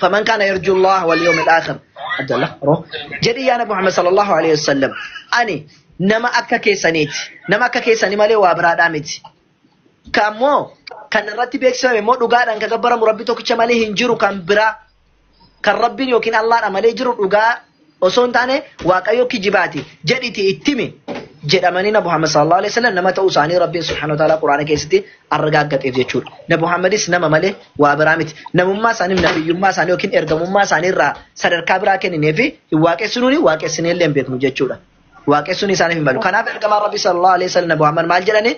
faman kaana yarju Allah wal yawmil aakhir Abdullah roh jedhi yaa Nabi Muhammad sallallahu alaihi wasallam ani nama akka keessaniiti nama akka keessanii malee waa biraadhaa miti kammoo kan irratti beeksifame immoo dhugaadhaan kan gabbaramu Rabbi tokkicha malee hin jiru kan biraa kan Rabbiin yookiin Allahdha malee jiru dhugaa osoo hin taane Waaqayyo kijibaati jedhiti ittimi jedhamanii Nabi Muhammad sallallahu alaihi wasallam nama ta'uu isaanii Rabbiin subhanahu wa ta'ala Quraana keessatti argaaggateef jechuudha. Nabi Muhammadis nama malee waa biraa miti. Namummaa isaanii nabiyyummaa isaanii yookiin ergamummaa isaanii irraa sadarkaa biraa kennineefi hin waaqessinuuni waaqessinee illee hin beeknu jechuudha. Waaqessuun isaaniif hin malu. Kanaaf ergamaan Rabbi sallallahu alaihi wasallam Nabi Muhammad maal jedhani?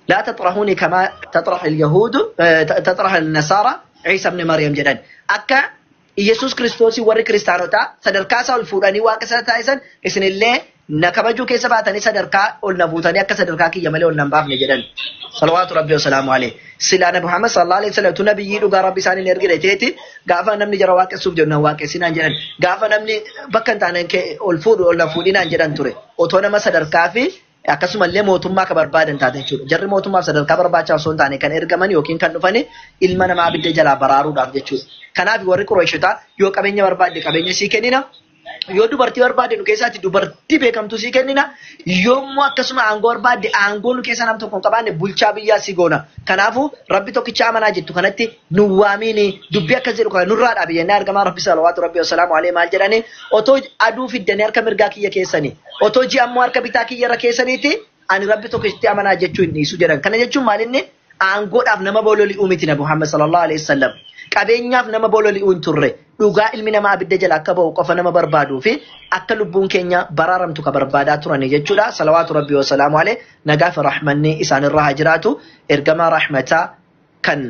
لا تطرحوني كما تطرح اليهود تطرح النصارى عيسى ابن مريم jedhan. Akka Iyesuus Kiristoosii warri kiristaanotaa sadarkaa isaa ol fuudhanii waaqa sana taasisan isinillee na kabajuu keessa baatanii sadarkaa ol na buutanii akka sadarkaa kiyya malee ol na hin baafne jedhan. Salawaatu Rabbi wasalaamu alayhi. Silaa Nabi Muhammad sallallahu alaihi wasallam tu nabiyyii dhugaa Rabbi isaaniin ergine teeti gaafa namni jara waaqessuuf jedhu na waaqessinaan jedhan. Gaafa namni bakka hin taane ol fuudhu ol na fuudhinaan jedhan ture. Otoo nama sadarkaa fi akkasumallee mootummaa ka barbaadan taate jechuudha. Jarri mootummaaf sadarkaa barbaachaa osoo hin taane kan ergaman yookiin kan dhufan ilma namaa abidda jalaa baraaruudhaaf jechuudha. Kanaaf warri Qureeshotaa yoo qabeenya barbaadde qabeenya sii kennina. Yoo dubartii barbaadde nu keessaatti dubartii beekamtuu sii kennina. Yoo immoo akkasuma aangoo barbaadde aangoo nu keessaa nam tokko hin qabaanne bulchaa biyyaa sii goona. Kanaafuu Rabbi tokkicha amanaa jettu kanatti nu waamiini dubbii akkas jedhu kana nurraa dhaabi jennee argamaa Rabbi salawaatu Rabbi wasalaamu alayhi maal jedhani otoo aduu fiddanii harka mirgaa kiyya keessanii otoo ji'a ammoo harka bitaa kiyya irra keessaniiti ani Rabbi tokkichatti amanaa jechuu hin dhiisu jedhan. Kana jechuun maal inni aangoodhaaf nama bololi'uu miti Nabi Muhammad sallallahu alaihi wasallam. Qabeenyaaf nama bololi'uu hin turre dhugaa ilmi namaa abidda jala akka ba'u qofa nama barbaaduu fi akka lubbuun keenya baraaramtu ka barbaadaa turani jechuudha. Salawaatu Rabbi wasalaamu alayhi nagaa fi rahmanni isaanirra haa jiraatu. Ergamaa rahmataa kan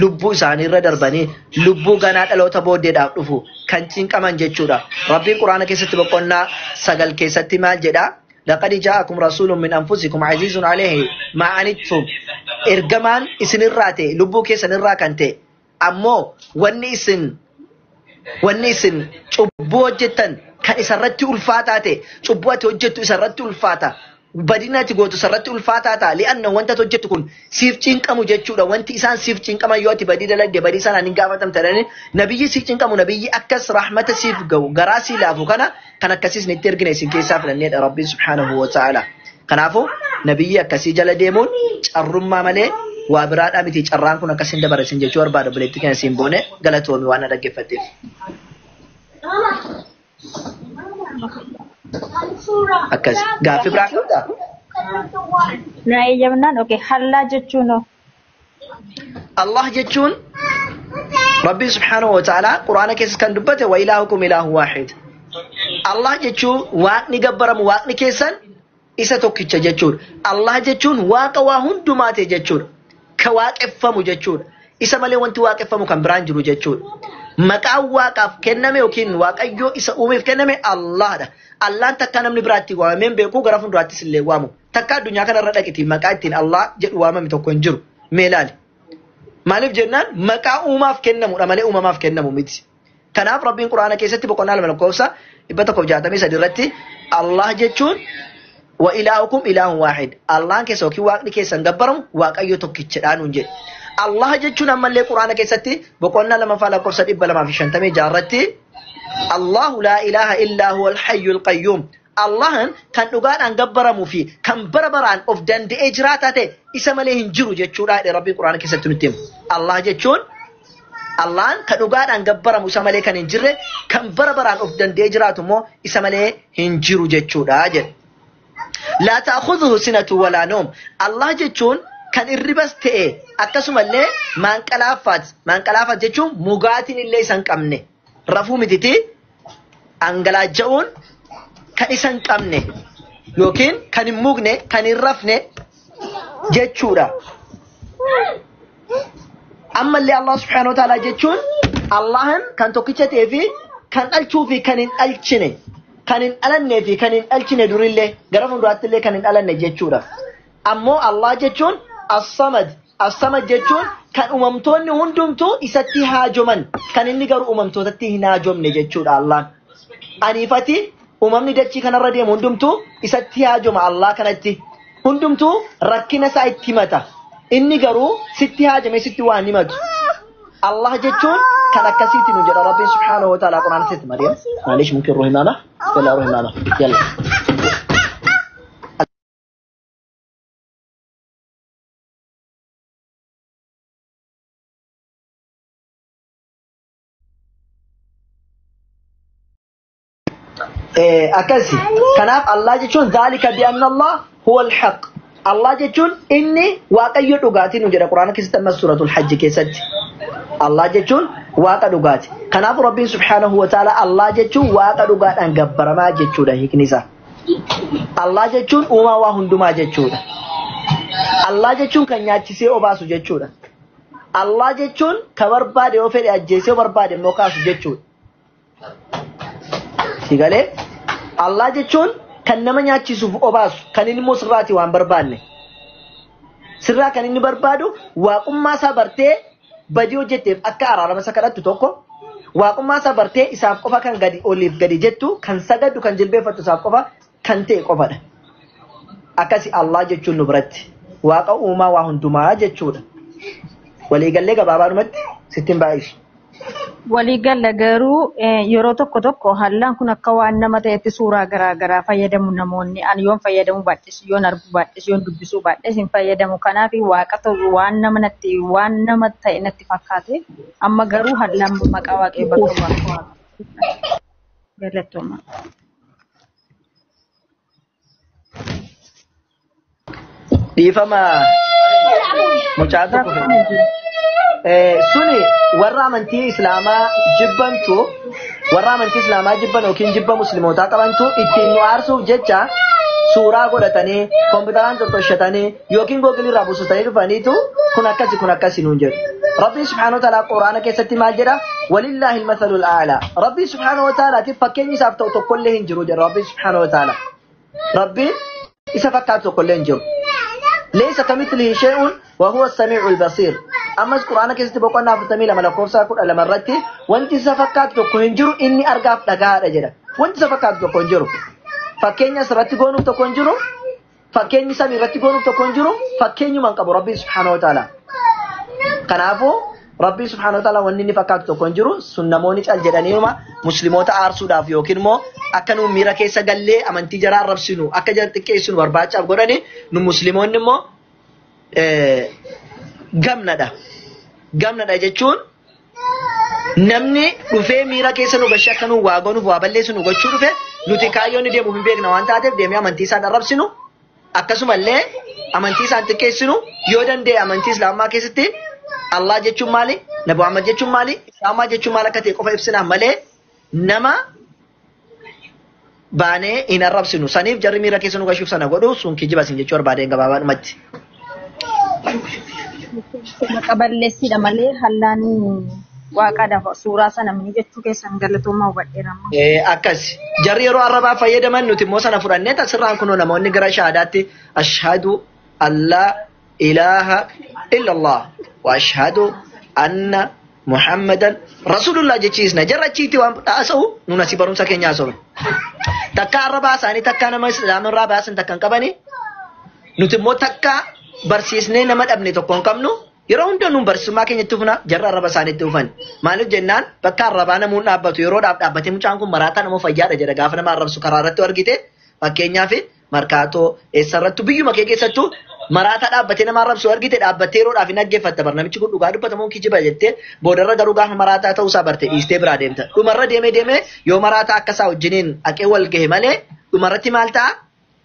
lubbuu isaaniirra darbanii lubbuu ganaa dhaloota booddeedhaaf dhufu kan cinqaman jechuudha. Rabbiin Quraana keessatti boqonnaa 9 keessatti maal jedhaa? لقد جاءكم رسول من أنفسكم عزيز عليه ما عنتم إرجمان إسن الراتي لبو كيسن الراكنتي أمو wanni isin cubbuu hojjettan kan isarratti ulfaataa ta'e cubbuu ati hojjettu isarratti ulfaata badina ati gootu isarratti ulfaataa ta'a li'anna wanta ati hojjettu kun siif cinqamu jechuudha wanti isaan siif cinqaman yoo ati badii dalagde badii sanaan hin gaafatamta jedhanii nabiyyi siif cinqamu nabiyyi akkas rahmata siif ga'u garaa sii laafu kana kan akkasiis nitti ergine isin keessaa filanneedha Rabbiin subhaanahu wa ta'ala. Kanaafuu nabiyyi akkasii jala deemuun carrummaa malee waa biraadhaa miti carraan kun akkasiin dabara isin jechuu barbaada obboleettii keenya siin boone galatoomi waan na dhaggeeffatteef. Akkas gaaffii biraa qabdaa? Na eeyyamnaan okay hallaa jechuun hoo? Allah jechuun Rabbiin subhaanahu wa ta'ala Quraana keessa kan dubbate wa ilaahukum ilaahu waahid. Allah jechuun waaqni gabbaramu waaqni keessan isa tokkicha jechuudha. Allah jechuun waaqa waa hundumaa ta'e jechuudha. Ka waaqeffamu jechuudha. Isa malee wanti waaqeffamu kan biraan jiru jechuudha. Maqaan waaqaaf kenname yookiin waaqayyoo isa uumeef kenname Allahadha. Allahan takkaa namni biraatti waamamee hin beeku gara fuulduraattis illee waamu. Takkaa addunyaa kanarra dhaqiti maqaa ittiin Allah jedhu waamame tokko hin jiru. Mee ilaali. Maaliif jennaan maqaa uumaaf kennamudha malee uumamaaf kennamu miti. Kanaaf Rabbiin Quraana keessatti boqonnaa 2 lakkoofsa 163 irratti Allah jechuun wa ilaahukum ilaahun waahid. Allahan keessa yookiin waaqni keessan gabbaramu waaqayyo tokkichadha nuun jedhe. Allah jechuun ammallee Quraana keessatti boqonnaa 2 lakkoofsa 256 irratti Allahu laa ilaaha illaa huwal hayyul qayyuum. Allahan kan dhugaadhaan gabbaramuu fi kan bara baraan of danda'ee jiraataa ta'e isa malee hin jiru jechuudha jedhe Rabbiin Quraana keessatti nutti himu. Allah jechuun Allahan kan dhugaadhaan gabbaramu isa malee kan hin jirre kan bara baraan of danda'ee jiraatu immoo isa malee hin jiru jechuudha jedhe. Laa ta'khudhuhu sinatu walaa nawm. Allah jechuun kan irribas ta'e akkasumallee maanqalaaffaat. Maanqalaaffaat jechuun mugaatiin illee isa hin qabne. Rafuu mititi angalaaja'uun kan isa hin qabne yookiin kan hin mugne kan hin rafne jechuudha. Ammallee Allah subhaanahu wa ta'ala jechuun Allahan kan tokkicha ta'ee fi kan dhalchuu fi kan hin dhalchine kan hin dhalannee fi kan hin dhalchine durillee gara fuulduraatti illee kan hin dhalanne jechuudha. Ammoo Allah jechuun as-samad as-samad jechuun kan uumamtoonni hundumtuu isatti haajoman kan inni garuu uumamtootatti hin haajomne jechuudha Allahan. Aniifati uumamni dachii kanarra deemu hundumtuu isatti haajoma Allah kanatti. Hundumtuu rakkina isaa itti himata. Inni garuu sitti haajame sitti waan himatu. Allah jechuun kan akkasiitti nu jedha Rabbiin subhaanahu wa ta'ala Quraana keessatti Maryam. Maalish mumkin ruhi maama? Yalla ruhi maama. Yalla. Akkasi. Kanaaf Allah jechuun zaalika bi anna Allah huwa al-haq. Allah jechuun inni Waaqayyo dhugaatii nu jedha Quraana keessatti ammas suuratul Hajj keessatti. Allah jechuun Waaqa dhugaati. Kanaaf Rabbiin subhaanahu wa ta'ala Allah jechuun Waaqa dhugaadhaan gabbaramaa jechuudha hiikni isaa. Allah jechuun uumaa waa hundumaa jechuudha. Allah jechuun kan nyaachisee obaasu jechuudha. Allah jechuun kan barbaade yoo fedhe ajjeesee yoo barbaade immoo kaasu jechuudha. Si galee Allah jechuun kan nama nyaachisuuf obaasu kan inni immoo sirraati waan barbaanne. Sirraa kan inni barbaadu waaqummaa isaa bartee badii hojjetteef akka araarama isa kadhattu tokko waaqummaa isaa bartee isaaf qofa kan gadi oliif gadi jettu kan sagaddu kan jilbeeffattu isaaf qofa kan ta'e qofadha. Akkasi Allah jechuun nu biratti waaqa uumaa waa hundumaa jechuudha. Waliigallee gabaabaadhumatti sitti hin baay'isu. Waliigalla garuu yeroo tokko tokko hallaan kun akka waan nama ta'etti suuraa garaa garaa fayyadamu namoonni ani yoon fayyadamu baadhes yoon argu baadhes yoon dubbisuu baadhes hin fayyadamu kanaaf waaqa ta'u waan nama natti waan nama ta'e natti fakkaate amma garuu hallaan maqaa waaqayyo bakka bu'a. Galatooma. Dhiifama mucaa tokko suni warra amantii islaamaa jibbantu warra amantii islaamaa jibban yookiin jibba muslimootaa qabantu ittiin nu aarsuuf jecha suuraa godhatanii kompiitaraan tottoshatanii yookiin googilii irraa buusatanii dhufaniitu kun akkasi kun akkasi nuun jedhu. Rabbiin subhaanahu wa ta'ala quraana keessatti maal jedha? Walillaahi al-mathalul a'laa. Rabbiin subhaanahu wa ta'alaatiif fakkeenyi isaaf ta'u tokkollee hin jiru jedha Rabbiin subhaanahu wa ta'ala. Rabbiin isa fakkaatu tokkollee hin jiru. Laysa kamithlihi shay'un wa huwa as-sami'ul basiir. Ammas Quraana keessatti boqonnaa 42 lakkoofsa 12 irratti wanti isa fakkaatu tokko hin jiru inni argaaf dhagahaadha jedha. Wanti isa fakkaatu tokko hin jiru. Fakkeenya asirratti goonuuf tokko hin jiru. Fakkeenyi samii irratti goonuuf tokko hin jiru. Fakkeenyuma hin qabu Rabbiin subhaanahu wa ta'ala. Kanaafuu Rabbiin subhaanahu wa ta'ala wanni inni fakkaatu tokko hin jiru. Sun namoonni cal jedhaniiuma musliimoota aarsuudhaaf yookiin immoo akka nu miira keessa gallee amantii jaraa arrabsinu akka jara xiqqeessinu barbaachaaf godhani nu musliimoonni immoo gamnadha. Gamnadha jechuun namni dhufee miira keessa nu gashee akka nu waa goonuuf waa balleessu nu gochuu dhufe nuti kaayyoo inni deemu hin beekna waan taateef deemee amantii isaan arrabsinu akkasumallee amantii isaan xiqqeessinu yoo danda'e amantii islaamaa keessatti Allah jechuun maali? Nabi Muhammad jechuun maali? Islaamaa jechuun maal akka ta'e qofa ibsinaaf malee nama baanee hin arrabsinu. Saniif jarri miira keessa nu gashuuf sana godhu sun kijiba isin jechuu barbaadeen gabaabaadhumatti. Maqa balleessiidha malee hallaan waaqaadhaaf suuraa sana mini jechuu keessan galatoomaa hubadheera amma. Akkas jarri yeroo arrabaa fayyadaman nuti immoo sana fudhannee asirraan kunoo namoonni gara shahaadaatti ashhadu allaa ilaaha illallah wa ashhadu anna muhammadan rasulullah jechiisna jarra achiitti waan haasa'u nuun asii barumsa keenya haasofna. Takka arrabaa isaanii takka nama islaamarraa baasan takka hin qabani nuti immoo takka barsiisnee nama dhabne tokko hin qabnu Yeroo hunda nuun barsiisummaa keenya itti fufna, jarra arraba isaanii itti fufan. Maaliif jennaan bakka arrabaa namuun dhaabbatu yeroodhaaf dhaabbatee mucaan kun maraataa nama fayyaadha jedha gaafa nama arrabsu karaa irratti argite, fakkeenyaaf Markaatoo eessarrattu biyyuma kee keessattuu maraataa dhaabbatee nama arrabsu argite, dhaabbattee yeroodhaaf hin dhaggeeffatta, bar namichi kun dhugaa dubbata moo kijiba jettee, boodarra garuu gaafa maraataa ta'uusaa barte dhiistee biraa deemta. Dhumarra deemee deemee yoo maraataa akkasaa wajjiniin haqee wal gahe malee dhumarratti maal ta'a?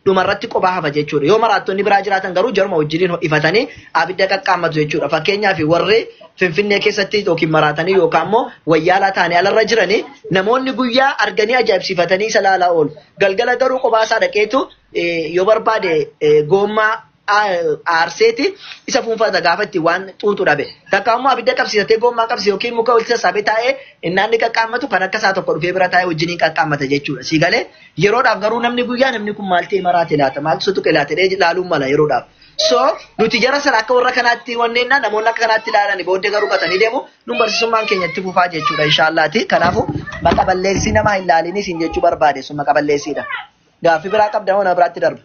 Dhumarratti qophaa hafa jechuudha. Yoo maraattonni biraa jiraatan garuu jaruma wajjiniin ho'ifatanii abidda qaqqaammatu jechuudha. Fakkeenyaaf warri Finfinnee keessatti yookiin maraatanii yookaan immoo wayyaalaa ta'anii alarra jiranii namoonni guyyaa arganii ajaa'ibsiifatanii isa laalaa oolu. Galgala garuu kophaa isaa dhaqeetu yoo barbaade goommaa aarseeti isa fuunfata gaafa itti waan xuuxu dhabe. Takka immoo abidda qabsiisatee goommaa qabsiise yookiin muka walitti sassaabee taa'ee innaan qaqqaammatu kan akka isaa tokko dhufee bira taa'ee wajjiniin qaqqaammata jechuudha. Si galee yeroodhaaf garuu namni guyyaa namni kun maal ta'e maraate laata, maaltu tuqe laata jedhee ilaaluun mala yeroodhaaf. So nuti jara sana akka warra kanaatti wanneenna namoonni akka kanaatti ilaalani booddee garuu gatanii deemu, nun barsiisummaan keenya itti fufaa jechuudha inshaallaati. Kanaafuu maqa balleessii namaa hin laalinis hin jechuu barbaade, sun maqa balleessiidha. Gaaffii biraa qabda moo nama biraatti darba?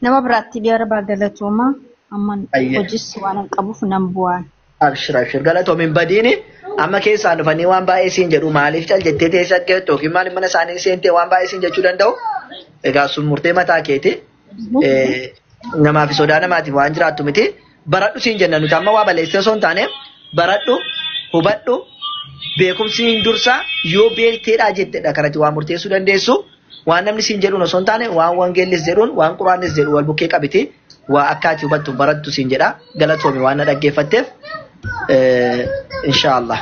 Nama biraatti darba, galatooma. Amma hojis waan hin qabuuf nan bu'aan. Abshir abshir, galatoomin badiini. Amma keessaan dhufanii waan baay'ee siin jedhu, maaliif cal jettee teessa geettu yookiin maaliif mana isaanii seentee waan baay'ee siin jechuu danda'u. Egaa sun murtee mataa keeti. Namaaf sodaa namaatiif waan jiraattu miti. Baradhu siin jenna nuti, amma waa balleessee osoo hin taane, baradhu, hubadhu, beekumsi hin dursa, yoo beekteedhaa jettedha kanatti waa murteessuu dandeessu. Waan namni siin jedhuun osoo hin taane, waan wangeellis jedhuun, waan quraannis jedhu wal bukkee qabiti. Waa akka ati hubattu barattu siin jedha. Galatoomi waan na dhaggeeffatteef. Inshaallah.